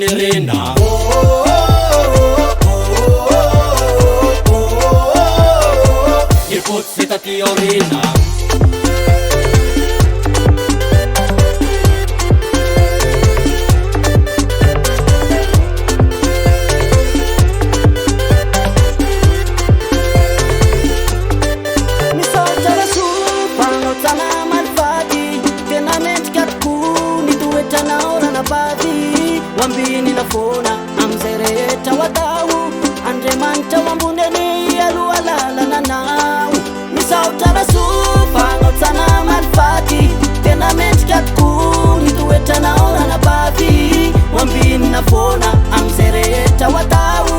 Rasolonirina. Ny fotsy taty aoriana. Misaotra Rasoa fa anao tsara malifaty. Tena mendrika tokoa ny toetranao ranabavy. Ho ambinina foana amin'izay rehetra ho atao. Andriamanitra ho ambony anie aloha lalana anao. Misaotra Rasoa fa anao tsara malifaty. Tena mendrika tokoa ny toetranao ranabavy. Ho ambinina foana amin'izay rehetra ho atao.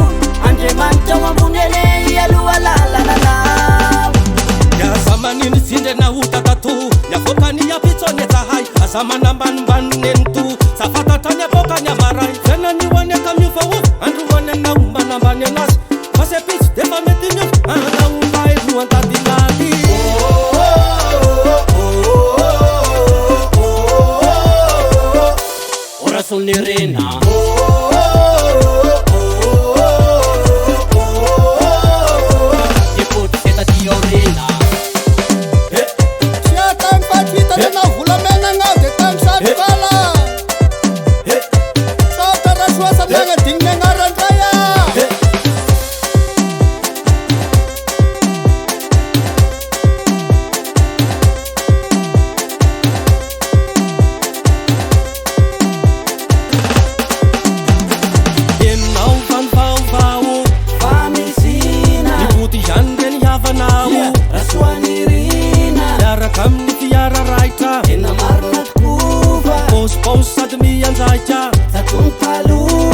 Andriamanitra ho ambony anie aloha lalana anao. Aza manindritsindry anao tatato. Ny avoaka ny ampitso anie zahay. Aza manambanimbany nenito. Sa fantatra ny avoaka ny amaray. Fiainana io anie ka miovaova. Androany anao manambany anazy. Fa sy ampitso dia efa mety miova. Anao mbay roa an-tady laly. Rasolonirina. Ny fotsy taty aoriana. Tsy atany fa tsy hitananao volamena agnao dia tany satrokala. Saotra Rasoa samy nagnadino ny agnaran-dray ah. Henonao fa ny vaovao. Fa misy-na. Nipody ihany reny havanao. Rasoanirina. Miaraka amin'ny fiara raitra. Tena marina tokoa fa Paozipaozy sady mianjaika. Tsatony taloha.